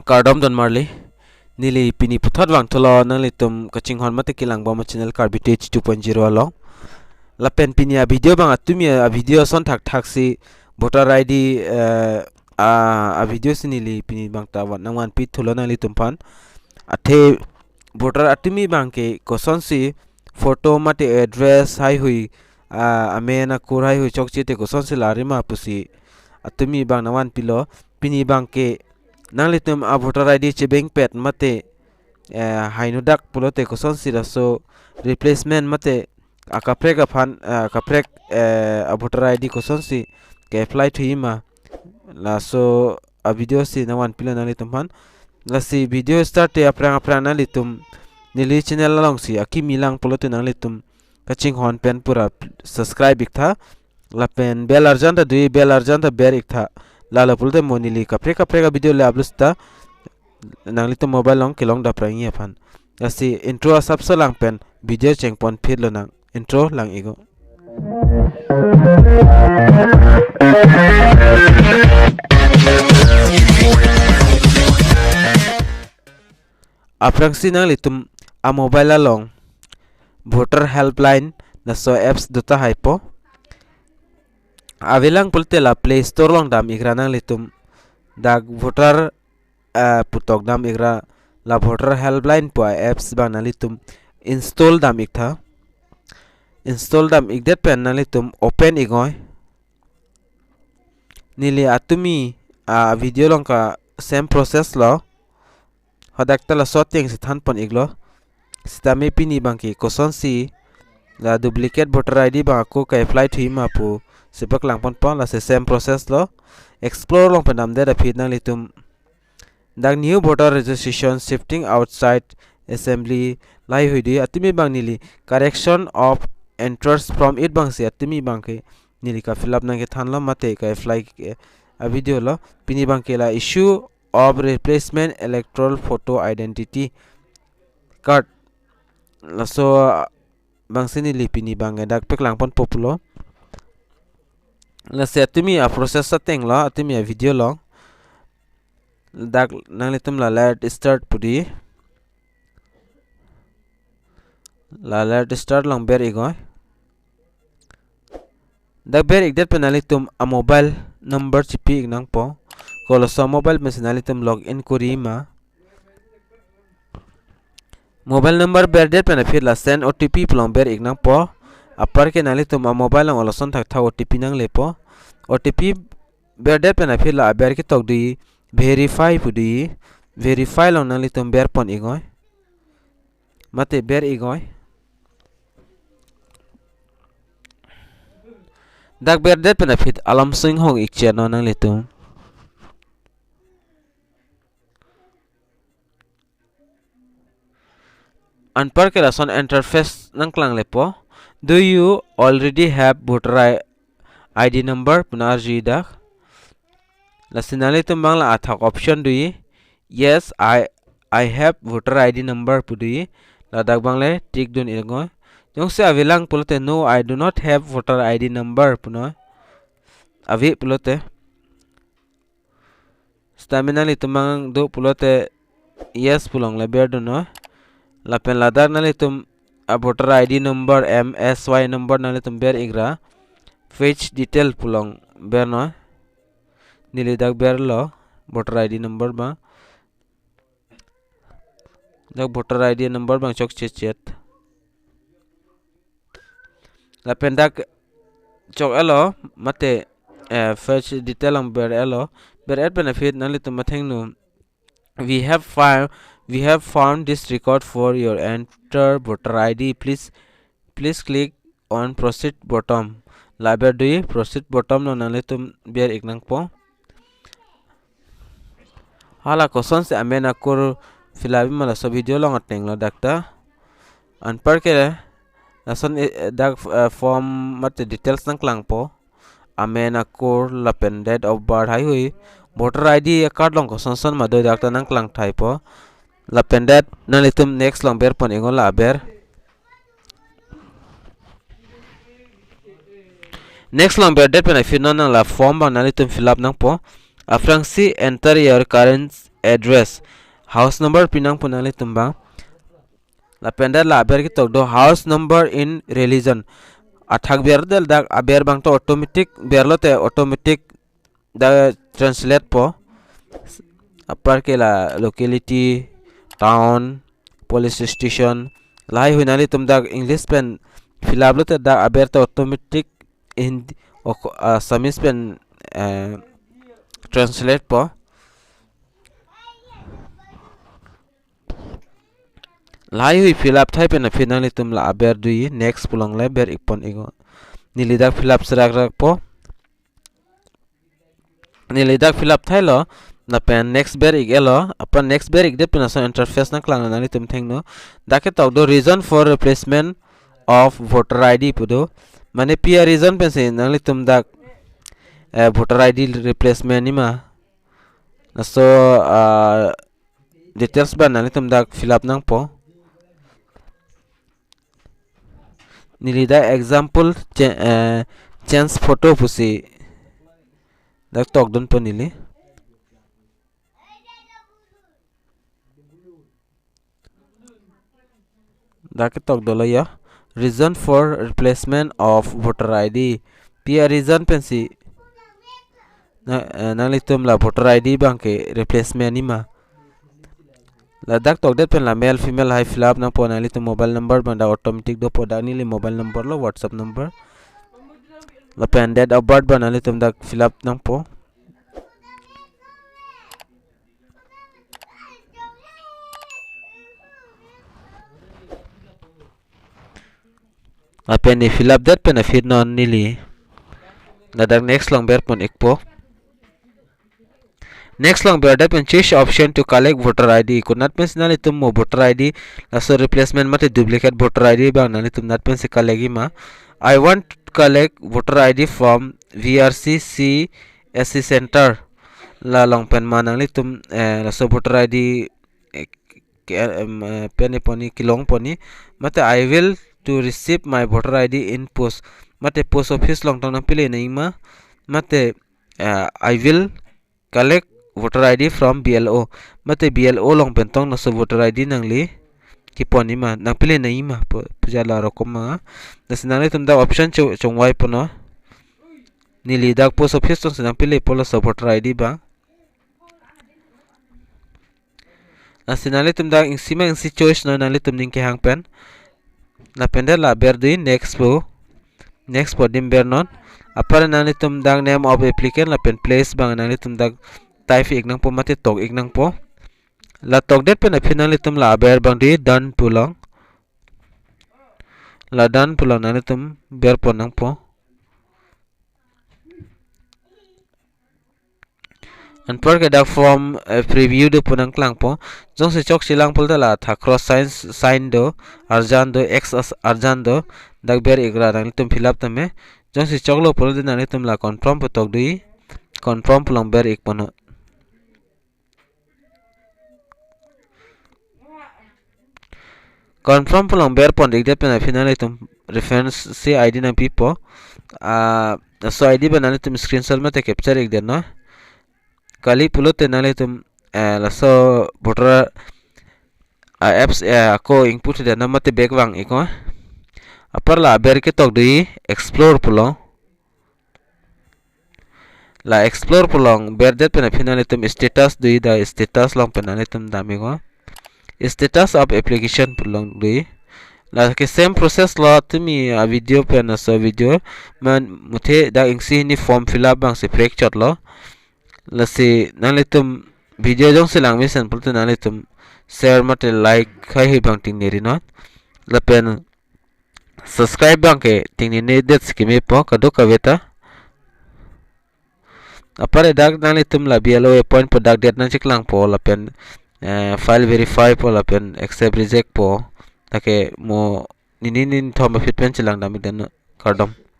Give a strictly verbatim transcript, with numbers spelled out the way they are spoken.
Kardom don marli. Neli pini puthot vangthulo nanglitum kachinghon mate kelang bom a-channel Karbi Tech two point zero along. Lapen pini a-video abang atumi a-video ason thakthak si voter I D, eh, a, a-video si neli pini abang ta van nangvanpi thulo nanglitum aphan. Athe voter atumi abang ke kosonsi photo mate address haihui, ah, amen akur haihui chokche te kosonsi lari ma pusi atumi abang nangvanpilo. Pini abang ke nanglitum a-voter I D chebengpet mate, eh, hainu dak pulote kosonsi laso replacement mate akaprek aphan, eh, akaprek, eh, a-voter I D kosonsi ke-apply thuji ma, laso a-video si nangvanpilo nanglitum aphan. Lasi video start te aphrang aphrang nanglitum neli channel alongsi akimi lang pulote nanglitum kachinghon pen pura subscribe iktha. Lapen bell arjan ta dui, bell arjan ta ber iktha. Lalo pulote mo neli kaprek kaprek a-video le upload ta nanglitum mobile along kelong daprangji aphan. Lasi intro asapso lang pen video chengpon phitlo nang. Intro lang iknon. Aphrangsi nanglitum a-mobile along voter helpline laso apps do tahai po. Avelang pulote la Play Store along dam ikra nanglitum. Dak voter, eh, pu tok dam ikra, la voter helpline pu a-apps abang nanglitum install dam iktha. Install dam ikdet pen nanglitum open iknon. Neli atumi a-video along ka same process lo. Hadak ta laso ateng si thanpon iklo. Sitame pini abang ke kosonsi la duplicate voter I D abang ako ke-apply thuji ma pusi paklangponpo, lasi same process lo. Explore along pen damdet aphi nanglitum dak new voter registration shifting outside assembly lahaihui do, atumi abang neli correction of entries from it abang si atumi abang ke neli ka-fill up nangkethanlo mate ka-apply ke a-video lo. Pini abang ke la issue of replacement electoral photo identity card, laso abang si neli pini abang ke dak paklangponpo pulo. Lasi atumi a-process ateng lo, atumi a-video lo. Dak nanglitum la Let's Start pu do. La Let's Start along ber iknon. Dak ber ikdet pen nanglitum a-mobile number chipi ik nangpo. Koloso mobile pensi nanglitum login kori ma. Mobile number berdet pen aphi la send O T P pu along ber ik nangpo. Apar ke nanglitum a-mobile along oloson thakthak O T P nanglepo. O T P berdet pen aphi la aber ketok do, verify pu do. Verify along nanglitum berpon iknon. Mate ber iknon. Dak berdet pen aphi alam sing hong ik cheno nanglitum. Anpar ke lason interface nangklanglepo. Do you already have voter I-, I D number? Pu nang arju dak. Lasi nanglitum abang la athak option do. Yes, I, I have voter I D number pu do. Ladak abang le tick dun iknon. Jongsi avelang pulote no, I do not have voter I D number punon. Ave pulote. Sitame nanglitum abang do pulote yes pu along le ber dunnon. Lapen ladak nanglitum a-voter I D number, M S Y number nanglitum ber ikra. Fetch detail pu along bernon. Neli dak berlo voter I D number abang. Dak voter I D number abang chokche chet. Lapen dak chok-etlo mate, eh, fetch detail along ber-etlo. Ber-et pen aphi nanglitum mathengno, "We have found, we have found this record for your entered voter I D. Please, please click on proceed button." La ber do, proceed button along nanglitum ber ik nangpo. Hala kosonsi amen akur fill up ma laso video along ateng lo dak ta. Anpar ke lason, eh, dak, eh, form mate details nangklangpo. Amen akur lapen date of birth haihui. Voter I D card along koson son ma do dak ta nangklang thaipo. Lapen det nanglitum next along berpon iknon, la aber. Next along berdet pen aphi non nang la form abang nanglitum fill up nangpo. Aphrangsi enter your current address. House number pinangpo nanglitum abang. Lapen dak la aber ketok do house number in religion. Athak ber del dak aber abang ta automatic berlo te automatic dak translate po. Apar ke la locality, town, police station, lahai hui nanglitum dak English pen fill up lo te dak aber ta automatic Hindi, ok, Assamese pen, eh, translate po. Lahai hui fill up thai pen aphi nanglitum la aber do-i, next pu along le ber ik pon iknon. Neli dak fill up serak rak po. Neli dak fill up thailo, lapen next ber ik-etlo, apar next ber ik det pen laso interface nangklang nanglitum thengno. Dak ketok do reason for replacement of voter I D pu do. Mane pi a reason pensi nanglitum dak, eh, voter I D replacement nangji ma. Laso, ah, details abang nanglitum dak fill up nangpo. Neli dak example cha-, eh, change photo pusi dak tokdunpo neli. Dak ketok dolo ya. Reason for replacement of voter I D. Pi a reason pensi na, eh, nanglitum la voter I D abang ke replacement nangji ma. Ladak tokdet pen la male female lahai fill up nangpo, nanglitum mobile number abang dak automatic dopo, dak neli mobile number lo, WhatsApp number. Lapen date of birth abang nanglitum dak fill up nangpo. Lapen ne fill up det pen aphi non neli ladak next along ber pon ikpo. Next along ber det pen choose option to collect voter I D. Konat pensi nanglitum mo voter I D, laso replacement mate duplicate voter I D abang nanglitum nat pensi collect-ji ma. I want to collect voter I D from V R C C S C center. La along pen ma nanglitum, eh, laso voter I D, eh, ke, em, eh, pen-i pon-i, kelong pon-i. Mate I will to receive my voter I D in post. Mate post office along tong nangpile nangji ma. Mate, eh, I will collect voter I D from B L O. Mate B L O along pen tong laso voter I D nangli kepon-i ma, nangpile nangji ma pu, pu ja la rokom ma. Lasi nanglitum dak option cho-, chongvai ponnon. Neli dak post office tongsi nangpilepo laso voter I D abang. Lasi nanglitum dak isi ma isi choice non nanglitum ning kehang pen. Lapen det la ber do-i next pu. Next pu adim bernon. Apar nanglitum dak name of applicant lapen place abang nanglitum dak type ik nangpo mate tok ik nangpo. La tokdet pen aphi nanglitum la aber abang do-i done pu along. La done pu along nanglitum ber pon nangpo. Anparke dak form, eh, preview do pu nangklangpo. Jongsi chokchelang pulote la athak cross sign, sign do, arjan do, X as-, arjan do, dak ber ik ra nanglitum fill up tame. Jongsi choklo pulote nanglitum la confirm pu tok do-i, confirm pu along ber ik ponnon. Confirm pu along ber pon ikdet pen aphi nanglitum reference si I D nangpipo. Ah, laso I D abang nanglitum screenshot mate capture ikdetnon. Kali pulote nanglitum, eh, laso voter, ah, apps, eh, ako ingput ikdetnon mate back vang iknon. Apar la aber ketok do-i explore pu along. La explore pu along berdet pen aphi nanglitum status do-i, dak status along pen nanglitum dam iknon. Status of application pu along do-i. Lake same process lo tumi a video pen laso video. Man muthe dak isi hini form fill up abangsi prek chotlo. Lasi nanglitum video jongsi langmesen pulote nanglitum share mate like haihui abang tingnerinon. Lapen subscribe abangke tingnene det si kemepo kadokave ta. Apar dak nanglitum la B L O appoint pu dak det nangcheklangpo lapen, eh, file verify po lapen accept reject po. Lake mo nini ninthom aphi pen chelang dam ikdetnon, kardom.